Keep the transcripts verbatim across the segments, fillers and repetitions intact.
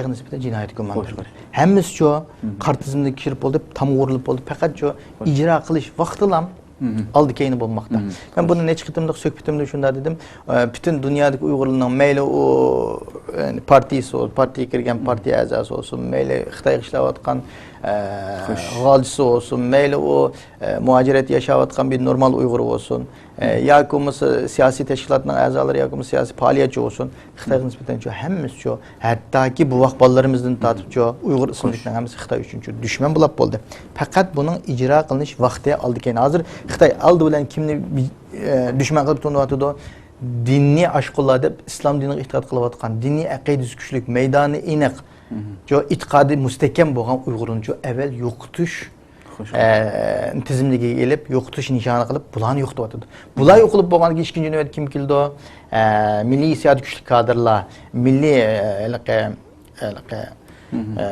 نىسبەتەن جىنايەت گۇمانى. ھەممىسىچۇ قارا تىزىمدىن كىرىپ بولدى، تامغا ئۇرۇلۇپ بولدى. پەقەتچۇ ئىجرا قىلىش ۋاقتىلا ئالدى كەينى بولماقتا. مەن بۇنى نەچچە قېتىملىق سۆھبىتىمدە شۇنداق دېدىم. ئە، پۈتۈن دۇنيادىكى ئۇيغۇرلارنىڭ مەيلى ئۇ، ئە، پارتىيىسى بولسۇن، پارتىيەگە كىرگەن پارتىيە ئەزاسى بولسۇن، مەيلى خىتايغا ئىشلەۋاتقان، ئە، غالچىسى بولسۇن، مەيلى ئۇ، ئە، مۇھاجىرەتتە ياشاۋاتقان بىر نورمال ئۇيغۇر بولسۇن، ئە، ياكى بولمىسا سىياسىي تەشكىلاتنىڭ ئەزالىرى ياكى بولماسا سىياسىي پائالىيەتچى بولسۇن، خىتايغا نىسبەتەنچۇ ھەممىسىچۇ، ھەتتاكى بوۋاق بالىلىرىمىزدىن تارتىپچۇ ئۇيغۇر ئىسىملىكنىڭ ھەممىسى خىتاي ئۈچۈنچۇ دۈشمەن بولاپ بولدى. پەقەت بۇنىڭ ئىجرا قىلىنىش ۋاقتى ئالدى كەينى. ھازىر خىتاي ئالدى بىلەن كىمنى، ئە، دۈشمەن قىلىپ تونۇۋاتىدۇ؟ دىنىي ئاشقۇنلار دەپ ئىسلام دىنىغا ئېتىقاد قىلىۋاتقان، دىنىي ئەقىدىسى كۈچلۈك، مەيدانى ئېنىق، جۇ ئېتىقادى مۇستەھكەم بولغان ئۇيغۇرنىچۇ ئەۋەل يوقىتىش، ئە، تىزىملىكىگە ئېلىپ، يوقىتىش نىشانى قىلىپ، بۇلارنى يوقىتىۋاتىدۇ. بۇلار يوقىلىپ بولغاندىن كېيىن ئىككىنچى نۆۋەتتە كىم كېلىدۇ؟ ئە، مىللىي ھېسسىياتى كۈچلۈك كادىرلار، مىللىي، ئە، ھېلىقى، ھېلىقى، ئە،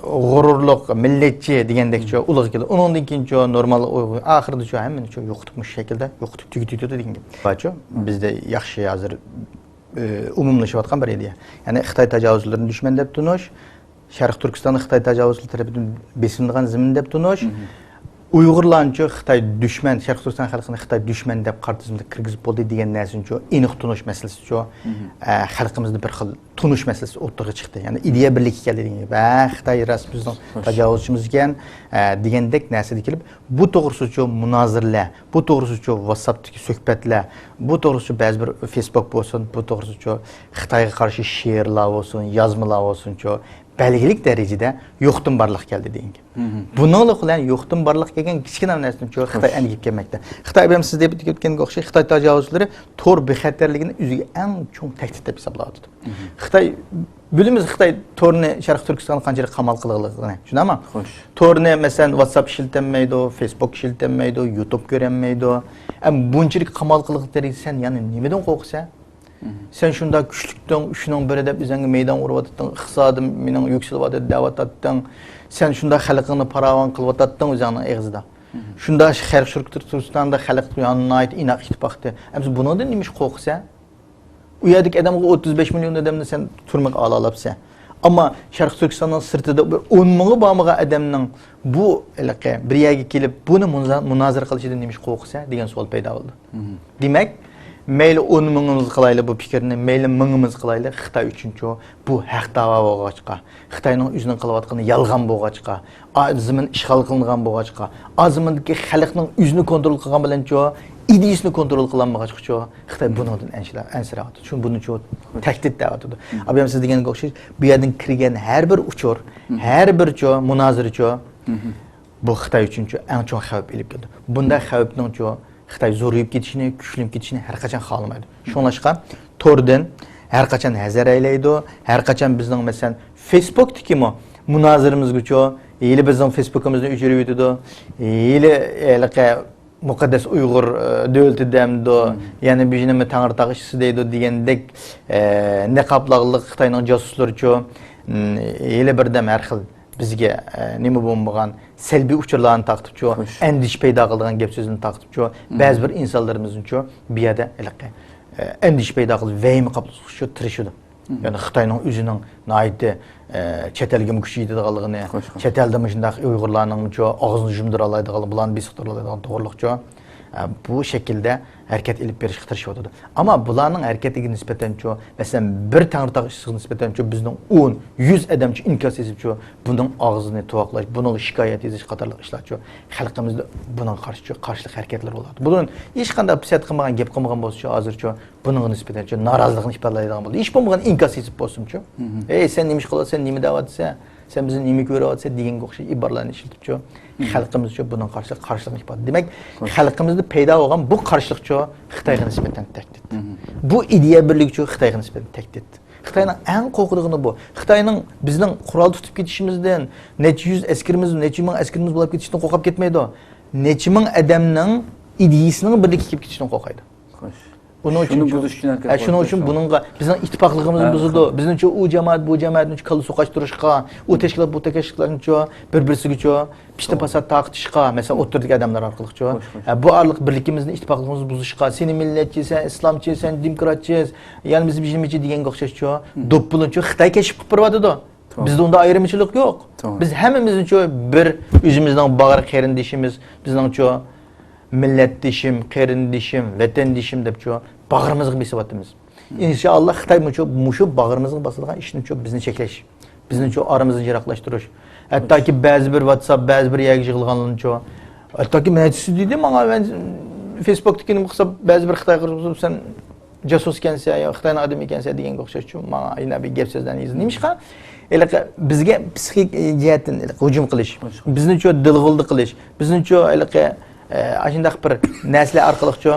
غۇرۇرلۇق، مىللەتچى دېگەندەكچۇ ئۇلىغا كېلىدۇ. ئۇنىڭدىن كېيىنچۇ نورمال ئۇيغۇر، ئاخىرىدىچۇ ھەممىنىچۇ يوقىتىپ مۇشۇ شەكىلدە يوقىتىپ تۈگىتىۋېتىدۇ دېگەن گەپ. بارچۇ، بىزدە ياخشى ھازىر، ئە، ئومۇملىشىۋاتقان بىر ئىدىيە. يەنى خىتاي تاجاۋۇزچىلىرىنى دۈشمەن دەپ تونۇش، شەرقىي تۈركىستاننى خىتاي تاجاۋۇزچىلىرى تەرىپىدىن بېسىلىنغان زېمىن دەپ تونۇش، ئۇيغۇرلارنىچۇ خىتاي دۈشمەن، شەرقىي تۈركىستان خەلقىنى خىتاي دۈشمەن دەپ قارا تىزىملىككە كىرگۈزۈپ بولدى دېگەن نەرسىنىچۇ ئېنىق تونۇش مەسىلىسىچۇ، ئە، خەلقىمىزدە بىر خىل تونۇش مەسىلىسى ئوتتۇرىغا چىقتى. يەنى ئىدىيە بىرلىككە كەلدى دېگەن گەپ. ھە، خىتاي راست بىزنىڭ تاجاۋۇزچىمىز ئىكەن، ئە، دېگەندەك نەرسىدە كېلىپ، بۇ توغرىسىچۇ مۇنازىرىلەر، بۇ توغرىسىچۇ ۋاتساپتىكى سۆھبەتلەر، بۇ توغرىسىچۇ بەزى بىر فېيسبوك بولسۇن، بۇ توغرىسىچۇ خىتايغا قارشى شېئىرلار بولسۇن، يازمىلار بولسۇنچۇ، بەلگىلىك دەرىجىدە يوقتىن بارلىققا كەلدى دېگەن گەپ. بۇنىڭلىق بىلەن يوقتىن بارلىققا كەلگەن كىچىككىنە نەرسىنىچۇ خىتاي ئەندىكىپ كەلمەكتە. خىتاي ئەمدى سىز دەپ ئۆتكەنگە ئوخشاش، خىتاي تاجاۋۇزچىلىرى تور بىخەتەرلىكىنى ئۆزىگە ئەڭ چوڭ تەھدىت دەپ ھېسابلاۋاتىدۇ. خىتاي، بىلىمىز خىتاي تورنى شەرقىي تۈركىستانغا قانچىلىك قامال قىلغانلىقىنى، شۇنداقمۇ؟ تورنى، مەسىلەن، ۋاتساپ ئىشلىتەلمەيدۇ، فېيسبوك ئىشلىتەلمەيدۇ، يۇتۇب كۆرەلمەيدۇ. ئەم، بۇنچىلىك قامال قىلغان دەرىجىدە سەن يەنە نېمىدىن قورقىسەن؟ سەن شۇنداق كۈچلۈكتىڭ، ئۈچنىڭ بىرى دەپ ئۆزۈڭگە مەيدان ئۇرۇۋاتاتتىڭ، ئىقتىسادىم مېنىڭ يۈكسىلىۋاتىدۇ دەۋاتاتتىڭ. سەن شۇنداق خەلقىڭنى پاراۋان قىلىۋاتاتتىڭ ئۆزۈڭنىڭ ئېغىزىدا. شۇنداق شەرقىي تۈركىستاندا خەلق ناھايىتى ئىناق ئىتتىپاقتى. ئەمسە بۇنىڭدىن نېمە ئىش قورقىسەن؟ ئۇ يەردىكى ئادەمگە ئوتتۇز بەش مىليون ئادەمنى سەن تۈرمىگە ئالالامسەن؟ ئەمما شەرقىي تۈركىستاننىڭ سىرتىدا بىر ئون مىڭى بارمىغان ئادەمنىڭ بۇ ھېلىقى بىر يەرگە كېلىپ بۇنى مۇنازىرە قىلىشىدىن نېمە ئىش قورقىسەن دېگەن سوئال پەيدا بولىدۇ. دېمەك، مەيلى ئون مىڭىمىز قىلايلى بۇ پىكىرنى، مەيلى مىڭىمىز قىلايلى، خىتاي ئۈچۈنچۇ بۇ ھەق داۋا بولغاچقا، خىتاينىڭ ئۆزىنىڭ قىلىۋاتقىنى يالغان بولغاچقا، ئا-، زېمىن ئىشغال قىلىنغان بولغاچقا، ئا زېمىندىكى خەلقنىڭ ئۆزىنى كونترول قىلغان بىلەنچۇ، ئىدىيىسىنى كونترول قىلالمىغاچقىچۇ، خىتاي بۇنىڭدىن ئەنسىرە-، ئەنسىرەۋاتىدۇ. شۇ بۇنىچۇ تەھدىت دەۋاتىدۇ. ئابايام سىز دېگەنگە ئوخشاش، بۇ يەردىن كىرگەن ھەر بىر ئۇچۇر، ھەر بىرچۇ مۇنازىرىچۇ، بۇ خىتاي ئۈچۈنچۇ ئەڭ چوڭ خەۋپ ئېلىپ كېلىدۇ. بۇنداق خەۋپنىڭچۇ خىتاي زورىيىپ كېتىشىنى، كۈچلىنىپ كېتىشىنى ھەر قاچان خالىمايدۇ. شۇڭلاشقا توردىن ھەر قاچان ھەزەر ئەيلەيدۇ. ھەر قاچان بىزنىڭ، مەسىلەن، فېيسبوكتىكىمۇ مۇنازىرىمىزگىچۇ ھېلى بىزنىڭ فېيسبوكىمىزنى ئۆچۈرۈۋېتىدۇ. ھېلى ھېلىقى مۇقەددەس ئۇيغۇر، ئە، دۆلىتى دەمدۇ، يەنە بىر نېمە تەڭرىتاغ ئىشىسى دەيدۇ دېگەندەك، ئە، نىقابلىقلىق خىتاينىڭ جاسۇسلىرىچۇ، م، ھېلى بىردەم ھەر خىل بىزگە، ئە، نېمە بولمىغان سەلبىي ئۇچۇرلارنى تارقىتىپچۇ، ئەندىشە پەيدا قىلىدىغان گەپ سۆزنى تارقىتىپچۇ، بەزى بىر ئىنسانلىرىمىزنىچۇ بۇ يەردە ھېلىقى، ئە، ئەندىشە پەيدا قىلىپ، ۋەھىمە قاپلىتىشقا تىرىشىدۇ. يەنى خىتاينىڭ ئۆزىنىڭ ناھايىتى، ئە، چەت ئەلگىمۇ كۈچى يېتىدىغانلىقىنى، چەت ئەلدە مۇشۇنداق ئۇيغۇرلارنىڭچۇ ئاغزىنى يۇمدۇرالايدىغانلىقى، بۇلارنى بېسىقتۇرالايدىغان توغرىلىقچۇ، ئە، بۇ شەكىلدە ھەرىكەت ئېلىپ بېرىشقا تىرىشىۋاتىدۇ. ئەمما بۇلارنىڭ ھەرىكەتىگە نىسبەتەنچۇ، مەسىلەن، بىر تەڭرىتاغ ئىشىسىغا نىسبەتەنچۇ بىزنىڭ ئون، يۈز ئادەمچۇ ئىنكاس يېزىپچۇ، بۇنىڭ ئاغزىنى تۇۋاقلاش، بۇنىڭغا شىكايەت يېزىش قاتارلىق ئىشلارچۇ، خەلقىمىزدە بۇنىڭغا قارشىچۇ، قارشىلىق ھەرىكەتلىرى بولىدۇ. بۇنىڭ ھېچقانداق پىسەت قىلمىغان، گەپ قىلمىغان بولسىچۇ، ھازىرچۇ بۇنىڭغا نىسبەتەنچۇ نارازىلىقنى ئىپادىلەيدىغان بولىدۇ. ھېچ بولمىغاندا ئىنكاس يېزىپ بولسۇنچۇ. ھەي، سەن نېمە ئىش قىلىۋاتىسەن، نېمە دەۋاتىسەن، سەن بىزنى نېمە كۆرۈۋاتىسەن دېگەنگە ئوخشاش ئىبارىلەرنى ئىشلىتىپچۇ، خەلقىمىزچۇ بۇنىڭغا قارشى قارشىلىقنى ئىپادە. دېمەك، خەلقىمىزدە پەيدا بولغان بۇ قارشىلىقچۇ خىتايغا نىسبەتەن تەھدىت. بۇ ئىدىيە بىرلىكىچۇ خىتايغا نىسبەتەن تەھدىت. خىتاينىڭ ئەڭ قورقىدىغىنى بۇ. خىتاينىڭ بىزنىڭ قورال تۇتۇپ كېتىشىمىزدىن، نەچچە يۈز ئەسكىرىمىز، نەچچە مىڭ ئەسكىرىمىز بولاپ كېتىشىدىن قورقۇپ كەتمەيدۇ. نەچچە مىڭ ئادەمنىڭ ئىدىيىسىنىڭ بىرلىككە كېلىپ كېتىشىدىن قورقايدۇ. ئۇنىڭ ئۈچۈن شۇنى بۇزۇش ئۈچۈن ھەرىكەت، ھە، شۇنىڭ ئۈچۈن بۇنىڭغا بىزنىڭ ئىتتىپاقلىقىمىزنى بۇزىدۇ. بىزنىڭچۇ ئۇ جامائەت، بۇ جامائەتنىچۇ كاللا سوقاشتۇرۇشقا، ئۇ تەشكىلات، بۇ تەشكىلاتنىچۇ بىر-بىرسىگىچۇ پىتنە-پاسات تارقىتىشقا، مەسىلەن، ئوتتۇرىدىكى ئادەملەر ئارقىلىقچۇ. ھە، بۇ ئارىلىق بىرلىكىمىزنى، ئىتتىپاقلىقىمىزنى بۇزۇشقا، سېنى مىللەتچى، سەن ئىسلامچى، سەن دېموكراتچى، يەنە بىز نېمىچى دېگەنگە ئوخشاشچۇ. دوپپىلىنىچۇ خىتاي كەشىپ قىلىپ بېرىۋاتىدۇ. بىزدە ئۇنداق ئايرىمچىلىق يوق. بىز ھەممىمىزنىچۇ بىر ئۆزىمىزنىڭ باغرى قېرىندىشىمىز، بىزنىڭچۇ مىللەتدىشىم، قېرىندىشىم، ۋەتەندىشىم دەپچۇ باغرىمىزغا بېسىۋاتىمىز. ئىنشائاللا خىتاي مۇشۇ، مۇشۇ باغرىمىزغا باسىدىغان ئىشنىچۇ بىزنى چەكلەش، بىزنىچۇ ئارىمىزدىن يىراقلاشتۇرۇش. ھەتتاكى بەزى بىر ۋاتساپ، بەزى بىر يەرگە يىغىلغانلارنىچۇ، ھەتتاكى مەن سىز دېدى ماڭا، مەن فېيسبۇكتىكىنى قىلسا، بەزى بىر خىتاي قىرغىزى سەن جاسۇس ئىكەنسەن يا خىتاينىڭ ئادىمى ئىكەنسەن دېگەنگە ئوخشاشچۇ ماڭا يەنە بىر گەپ سۆزلەرنى يېزىپ. نېمىشقا؟ ھېلىقى بىزگە پسىخىك جەھەتتىن ھېلىقى ھۇجۇم قىلىش، بىزنىچۇ دىلغۇلدا قىلىش، بىزنىچۇ ھېلىقى ئە، ئاشۇنداق بىر نەرسىلەر ئارقىلىقچۇ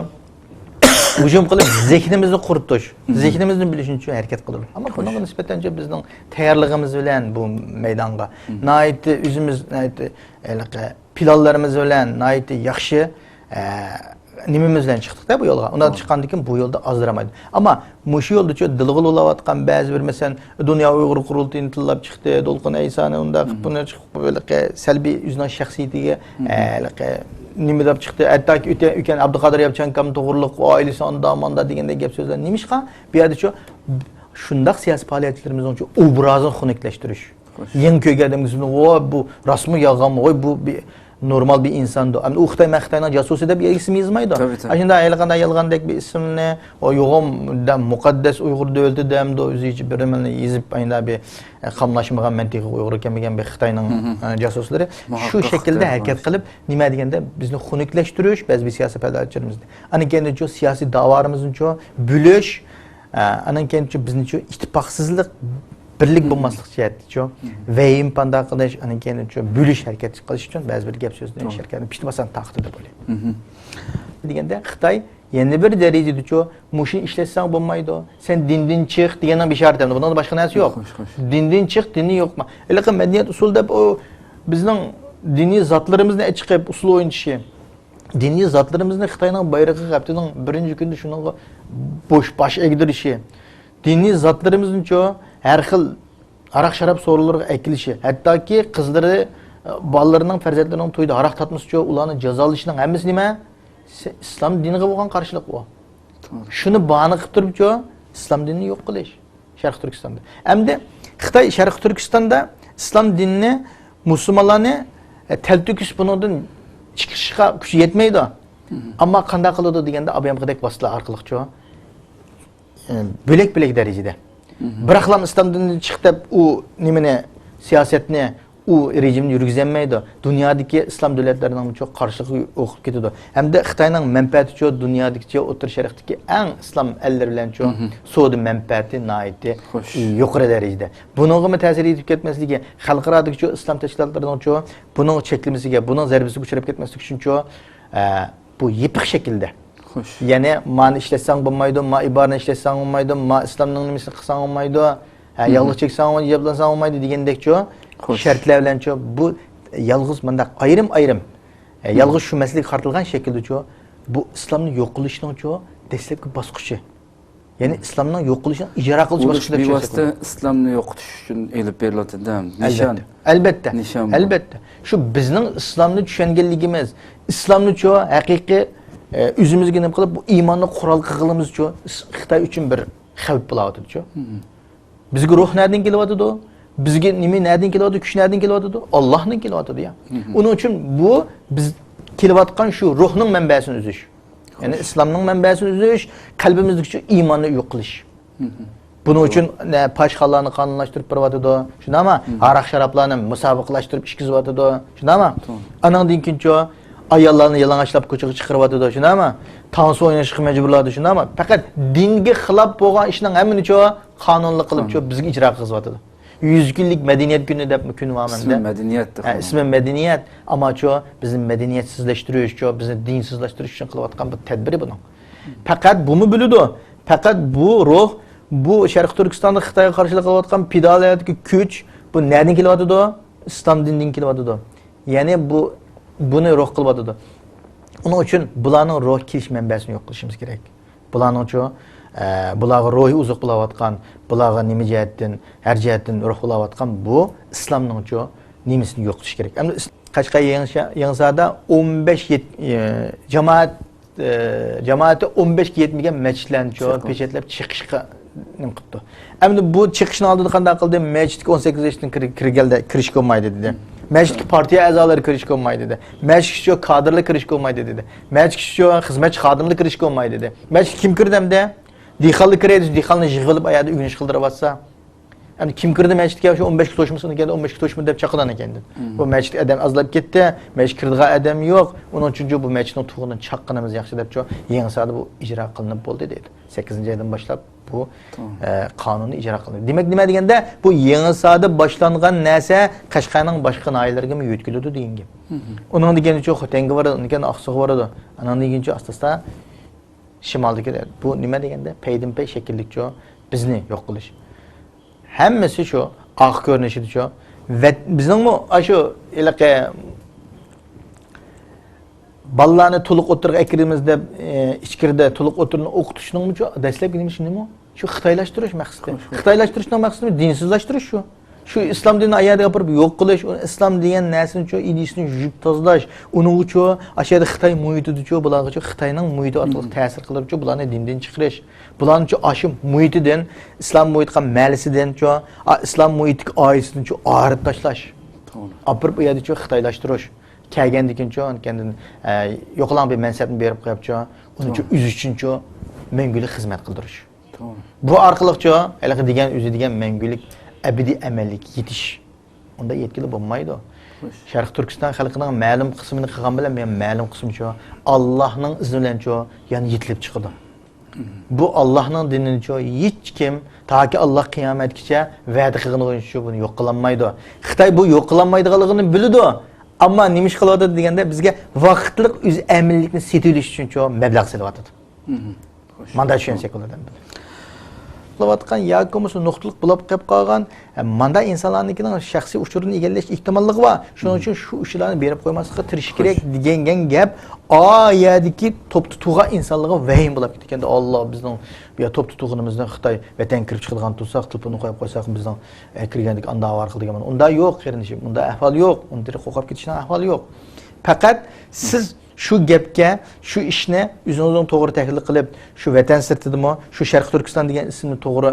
ھۇجۇم قىلىپ، زېھنىمىزنى قۇرۇتۇش، زېھنىمىزنى بۆلۈشنىچۇ ھەرىكەت قىلىدۇ. ئەمما بۇنىڭغا نىسبەتەنچۇ بىزنىڭ تەييارلىقىمىز بىلەن بۇ مەيدانغا ناھايىتى ئۆزىمىز ناھايىتى ھېلىقى پىلانلىرىمىز بىلەن ناھايىتى ياخشى، ئە، نېمىمىز بىلەن چىقتۇق-دە بۇ يولغا. ئۇنداق چىققاندىن كېيىن بۇ يولدا ئازدۇرامايدۇ. ئەمما مۇشۇ يولدىچۇ دىلغا بولاۋاتقان بەزى بىر، مەسىلەن، دۇنيا ئۇيغۇر قۇرۇلتىيىنى تىللاپ چىقتى، دولقۇن ئەيسانى ئۇنداق قىلىپ، بۇنى چىقىپ، ھېلىقى سەلبىي ئۆزىنىڭ شەخسىيىتىگە، ھە، ھېلىقى نېمە دەپ چىقتى. ھەتتاكى ئۆتە-، ئۆتكەن ئابدۇقادىر ياپچانكام توغرۇلۇق ئائىلىسى ئاندا-ماندا دېگەندەك گەپ سۆزلەر. نېمىشقا؟ بۇ يەردىچۇ شۇنداق سىياسىي پائالىيەتچىلىرىمىزنىڭچۇ ئوبرازىنى خۇنۈكلەشتۈرۈش. يېڭى كۆرگەندىمىز، ۋو، بۇ راستمۇ يالغانمۇ؟ ۋوي، بۇ بىر نورمال بىر ئىنساندۇ. ئەمدى ئۇ خىتاي، مەن خىتاينىڭ جاسۇسى دەپ ئىسىم يازمايدۇ. ئاشۇنداق ھېلىقانداق يالغاندەك بىر ئىسىمنى، ئۇ يوغان دەم مۇقەددەس ئۇيغۇر دۆلىتى دەمدۇ، ئۆزىچە بىر نېمىنى يېزىپ، ئاينا بىر، ئە، قاملاشمىغان، مەن تېخى ئۇيغۇر ئىكەنمىكەن بىر خىتاينىڭ، ئە، جاسۇسلىرى. شۇ شەكىلدە ھەرىكەت قىلىپ، نېمە دېگەندە بىزنى خۇنۈكلەشتۈرۈش، بەزى بىر سىياسىي پائالىيەتچىلىرىمىزنى. ئاندىن كېيىن شۇ سىياسىي داۋالىرىمىزنىچۇ بۆلۈش، ئە، ئاندىن كېيىنچۇ بىزنىچۇ ئىتتىپاقسىزلىق، بىرلىك بولماسلىق جەھەتتىچۇ ۋەھىمە پەيدا قىلىش، ئاندىن كېيىنچۇ بۆلۈش ھەرىكەتى قىلىش ئۈچۈن بەزى بىر گەپ سۆزنى، شەركەتنى پىتى باسان تارقىتىدۇ بولى. دېگەندە خىتاي يەنە بىر دەرىجىدىچۇ مۇشۇنى ئىشلەتسەڭ بولمايدۇ، سەن دىندىن چىق دېگەننىڭ بېشارىتى ئەمدى. بۇنىڭدا باشقا نەرسە يوق. دىندىن چىق، دىنى يوقما. ھېلىقى مەدەنىيەت ئۇسۇل دەپ ئۇ بىزنىڭ دىنىي زاتلىرىمىزنى ئەچىقىپ ئۇسسۇل ئوينىتىشى. دىنىي زاتلىرىمىزنى خىتاينىڭ بايرىقىغا ھەپتىنىڭ بىرىنچى كۈنىدە شۇنىڭغا بوش باش ئەگدۈرۈشى، دىنىي زاتلىرىمىزنىچۇ ھەر خىل ھاراق-شاراب سورۇنلىرىغا ئەكېلىشى، ھەتتاكى قىزلىرى، بالىلىرىنىڭ، پەرزەنتلىرىنىڭ تويىدا ھاراق تارتمىسىچۇ ئۇلارنى جازالىشىنىڭ ھەممىسى نېمە؟ سى-، ئىسلام دىنىغا بولغان قارشىلىق ئۇ. شۇنى باھانە قىلىپ تۇرۇپچۇ ئىسلام دىنىنى يوق قىلىش. شەرقىي تۈركىستاندا. ئەمدى خىتاي شەرقىي تۈركىستاندا ئىسلام دىنىنى، مۇسۇلمانلارنى، ئە، تەلتۆكۈس بۇنىڭدىن چىقىشقا كۈچى يەتمەيدۇ. ئەمما قانداق قىلىدۇ دېگەندە، ئابايامقىدەك ۋاسىتىلەر ئارقىلىقچۇ، ئە، بۆلەك-بۆلەك دەرىجىدە. بىراقلا ئىسلام دىنىدىن چىق دەپ ئۇ نېمىنى، سىياسەتنى ئۇ رېجىمنى يۈرگۈزەلمەيدۇ. دۇنيادىكى ئىسلام دۆلەتلىرىنىڭچۇ قارشىلىقى ئوقۇپ كېتىدۇ. ھەمدە خىتاينىڭ مەنپەئەتىچۇ دۇنيادىكىچۇ ئوتتۇرا شەرقتىكى ئەڭ ئىسلام ئەللىرى بىلەنچۇ سودا مەنپەئەتى ناھايىتى يۇقىرى دەرىجىدە. بۇنىڭغىمۇ تەسىر يېتىپ كەتمەسلىكى، خەلقئارادىكىچۇ ئىسلام تەشكىلاتلىرىنىڭچۇ بۇنىڭ چەكلىمىسىگە، بۇنىڭ زەربىسىگە ئۇچراپ كەتمەسلىكى ئۈچۈنچۇ، ئە، بۇ يېپىق شەكىلدە. يەنى مانى ئىشلەتسەڭ بولمايدۇ، ما ئىبارىنى ئىشلەتسەڭ بولمايدۇ، ما ئىسلامنىڭ نېمىسىنى قىلساڭ بولمايدۇ، ھە، يالغۇز چەكسەڭ بولمايدۇ، ھىجابلانساڭ بولمايدۇ دېگەندەكچۇ شەرتلەر بىلەنچۇ بۇ يالغۇز مۇنداق ئايرىم-ئايرىم، ھە، يالغۇز شۇ مەسىلىگە قارىتىلغان شەكىلدىچۇ بۇ ئىسلامنى يوق قىلىشنىڭچۇ دەسلەپكى باسقۇچى. يەنى ئىسلامنىڭ يوق قىلىشىنىڭ ئىجرا قىلىش باسقۇچى دەپ بىۋاسىتە ئىسلامنى يوقىتىش ئۈچۈن ئېلىپ بېرىلىۋاتىدۇ. نىشان. ئەلبەتتە. ئەلبەتتە. نىشان بۇ. ئەلبەتتە. شۇ بىزنىڭ ئىسلامنى چۈشەنگەنلىكىمىز، ئىسلامنىچۇ ھەقىقىي، ئە، ئۆزىمىزگە نېمە قىلىپ، بۇ ئىماننى قورال قىلغىنىمىزچۇ خىتاي ئۈچۈن بىر خەۋپ بولاۋاتىدۇچۇ. بىزگە روھ نەدىن كېلىۋاتىدۇ؟ بىزگە نېمە نەدىن كېلىۋاتىدۇ؟ كۈچ نەدىن كېلىۋاتىدۇ؟ ئاللاھتىن كېلىۋاتىدۇ يا. ئۇنىڭ ئۈچۈن بۇ بىز كېلىۋاتقان شۇ روھنىڭ مەنبەسىنى ئۈزۈش. يەنى ئىسلامنىڭ مەنبەسىنى ئۈزۈش، قەلبىمىزدىكى شۇ ئىماننى يوق قىلىش. بۇنىڭ ئۈچۈن، نە، پاھىشخانىلارنى قانۇنلاشتۇرۇپ بېرىۋاتىدۇ، شۇنداقمۇ؟ ھاراق-شارابلارنى مۇسابىقىلەشتۈرۈپ ئىچكۈزۈۋاتىدۇ، شۇنداقمۇ؟ ئانىڭدىن كېيىنچۇ ئاياللارنى يالىڭاچلاپ كوچىغا چىقىرىۋاتىدۇ، شۇنداقمۇ؟ تانسا ئويناشقا مەجبۇرلايدۇ، شۇنداقمۇ؟ پەقەت دىنگە خىلاپ بولغان ئىشنىڭ ھەممىنىچۇ قانۇنلۇق قىلىپچۇ بىزگە ئىجرا قىلغۇزۇۋاتىدۇ. يۈز كۈنلۈك مەدەنىيەت كۈنى دەپمۇ كۈن بار مەندە. ئىسمى مەدەنىيەت. ھە، ئىسمى مەدەنىيەت. ئەمماچۇ بىزنى مەدەنىيەتسىزلەشتۈرۈشچۇ، بىزنى دىنسىزلاشتۇرۇش ئۈچۈن قىلىۋاتقان بۇ تەدبىرى بۇنىڭ. پەقەت بۇمۇ بىلىدۇ. پەقەت بۇ روھ، بۇ شەرقىي تۈركىستاندا خىتايغا قارشىلىق قىلىۋاتقان پىدائىيەتتىكى كۈچ، بۇ نەدىن كېلىۋاتىدۇ؟ ئىسلام دىنىدىن كېلىۋاتىدۇ. يەنى بۇ، بۇنى روھ قىلىۋاتىدۇ. ئۇنىڭ ئۈچۈن بۇلارنىڭ روھ كېلىش مەنبەسىنى يوق قىلىشىمىز كېرەك. بۇلارنىڭچۇ، ئە، بۇلارغا روھىي ئوزۇق بولاۋاتقان، بۇلارغا نېمە جەھەتتىن، ھەر جەھەتتىن روھ بولاۋاتقان بۇ ئىسلامنىڭچۇ نېمىسىنى يوقىتىش كېرەك. ئەمدى ئىس-، قەشقەر يېڭىشا-، يېڭىساردا ئون بەش يەت-، ئە، جامائەت، ئە، جامائىتى ئون بەشكە يەتمىگەن مەسچىتلەرنىچۇ پېچەتلەپ چېقىشقا نېمە قىپتۇ؟ ئەمدى بۇ چىقىشنىڭ ئالدىدا قانداق قىلدى؟ مەسچىتكە ئون سەككىز ياشتىن كىر-، كىرگەندە كىرىشكە بولمايدۇ دېدى. مەسچىتكە پارتىيە ئەزالىرى كىرىشكە بولمايدۇ دېدى. مەسچىتكە شۇ كادىرلار كىرىشكە بولمايدۇ دېدى. مەسچىتكە شۇ خىزمەتچى خادىملار كىرىشكە بولمايدۇ دېدى. مەسچىتكە كىم كىردى ئەمدى؟ دېھقانلار كىرەيدۇ، دېھقانلارنى يىغىۋېلىپ ئۇ يەردە ئۆگىنىش قىلدۇرۇۋاتسا. ئەمدى كىم كىردى مەسچىتكە؟ شۇ ئون بەشكە توشمىسۇن دېگەندە، ئون بەشكە توشما دەپ چاققان ئىكەن. بۇ مەسچىتكە ئادەم ئازلاپ كەتتى، مەسچىتكە كىرىدىغان ئادەم يوق. ئۇنىڭ ئۈچۈن بۇ مەسچىتنىڭ تۇغىنىنى چاققىنىمىز ياخشى دەپ، يېڭىساردا بۇ ئىجرا قىلىنىپ بولدى دەيدۇ. سەككىزىنچى ئايدىن باشلاپ بۇ، ئە، قانۇننى ئىجرا قىلدى. دېمەك، نېمە دېگەندە، بۇ يېڭىساردا باشلانغان نەرسە قەشقەرنىڭ باشقا ناھىيەلىرىگىمۇ يۆتكىلىدۇ دېگەن گەپ. ئۇنىڭدىن كېيىن شۇ خوتەنگە بارىدۇ، ئۇنىڭدىن كېيىن ئاقسۇغا بارىدۇ. ئانىڭدىن كېيىن شۇ ئاستا-ئاستا شىمالدىكى بۇ نېمە دېگەندە، پەيدىنپەي شەكىللىكچۇ بىزنى يوق قىلىش. ھەممىسى شۇ ئارقا كۆرۈنۈشىدىچۇ. ۋەت-، بىزنىڭمۇ ئاشۇ ھېلىقى بالىلارنى تولۇق ئوتتۇرىغا ئەكىرىمىز دەپ، ئى، ئىچكىرىدە تولۇق ئوتتۇرىنى ئوقۇتۇشنىڭمۇچۇ دەسلەپكى نېمىسى نېمە؟ شۇ خىتايلاشتۇرۇش مەقسىتى. خىتايلاشتۇرۇشنىڭ مەقسىتى دىنسىزلاشتۇرۇش شۇ. شۇ ئىسلام دىنىنى ئايەردە ئاپىرىپ يوق قىلىش، ئۇ ئىسلام دېگەن نەرسىنىچۇ، ئىدىيىسىنى يۇيۇپ تازىلاش، ئۇنىڭغىچۇ ئاشۇ يەردە خىتاي مۇھىتىدىچۇ، بۇلارغىچۇ خىتاينىڭ مۇھىتى ئارقىلىق تەسىر قىلدۇرۇپچۇ، بۇلارنى دىندىن چىقىرىش. بۇلارنىچۇ ئاشۇ مۇھىتىدىن، ئىسلام مۇھىتى قىلغان مەھەللىسىدىنچۇ، ئا، ئىسلام مۇھىتىدىكى ئائىلىسىدىنچۇ ئايرىپ تاشلاش. ئاپىرىپ ئۇ يەردىچۇ خىتايلاشتۇرۇش. كەلگەندىن كېيىنچۇ، ئاندىن كېيىن، ئە، يوقىلاڭ بىر مەنسەپنى بېرىپ قويۇپچۇ، ئۇنىچۇ ئۈزۈش ئۈچۈنچۇ مەڭگۈلۈك خىزمەت قىلدۇرۇش. بۇ ئارقىلىقچۇ ھېلىقى دېگەن، ئۆزى دېگەن مەڭگۈلۈك ئەبەدىي ئەمەنلىككە يېتىش. ئۇنداق يەتكىلى بولمايدۇ. شەرقىي تۈركىستان خەلقىنىڭ مەلۇم قىسمىنى قىلغان بىلەن مەلۇم قىسمىچۇ ئاللاھنىڭ ئىزنى بىلەنچۇ يەنە يېتىلىپ چىقىدۇ. بۇ ئاللاھنىڭ دىنىنىچۇ ھېچكىم تاكى ئاللاھ قىيامەتكىچە ۋەدە قىلغىنى بويىچە بۇنى يوق قىلالمايدۇ. خىتاي بۇ يوق قىلالمايدىغانلىقىنى بىلىدۇ. ئەمما نېمە ئىش قىلىۋاتىدۇ دېگەندە، بىزگە ۋاقىتلىق ئۆز ئەمىنلىكنى سېتىۋېلىش ئۈچۈنچۇ مەبلەغ سېلىۋاتىدۇ. ماندا چۈشەنسەك بولىدۇ ئەمدى. قىلىۋاتقان ياكى بولمىسا نۇقتىلىق بولۇپ قېلىپ قالغان، ئە، ماندا ئىنسانلارنىڭكىنىڭ شەخسىي ئۇچۇرىنى ئىگىلەش ئېھتىماللىقى بار. شۇنىڭ ئۈچۈن شۇ ئۇچۇرلارنى بېرىپ قويماسلىققا تىرىشىش كېرەك دېگەن گەپ. ئا يەردىكى توپتا تۇرغان ئىنسانلارغا ۋەھىم بولۇپ كېتىدىكەن. ئاللا، بىزنىڭ بۇ يەر توپتا تۇرغىنىمىزنى خىتاي ۋەتەنگە كىرىپ چىقىدىغان تۇرساق، تېلېفوننى قويۇپ قويساق، بىزنىڭ، ئە، كىرگەندىكى ئاندا ئاۋارە قىلىدىكەن. ئۇنداق يوق، قېرىندىشىم، ئۇنداق ئەھۋال يوق. ئۇندىن قورقۇپ كېتىشنىڭ ئەھۋالى يوق. پەقەت سىز شۇ گەپكە، شۇ ئىشنى ئۆزىڭىزنىڭ توغرا تەھلىل قىلىپ، شۇ ۋەتەن سىرتىدىمۇ، شۇ شەرقىي تۈركىستان دېگەن ئىسىمنى توغرا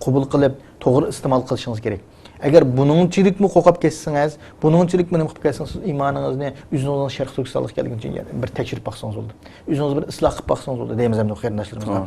قوبۇل قىلىپ، توغرا ئىستېمال قىلىشىڭىز كېرەك. ئەگەر بۇنىڭچىلىكمۇ قورقۇپ كەتسىڭىز، بۇنىڭچىلىكمۇ نېمە قىلىپ كەتسىڭىز، سىز ئىمانىڭىزنى ئۆزىڭىزنىڭ شەرقىي تۈركىستانلىق ئىكەنلىكىنى بىر تەكشۈرۈپ باقسىڭىز بولدى. ئۆزىڭىز بىر ئىسلاھ قىلىپ باقسىڭىز بولدى دەيمىز ئەمدى قېرىنداشلىرىمىزغا.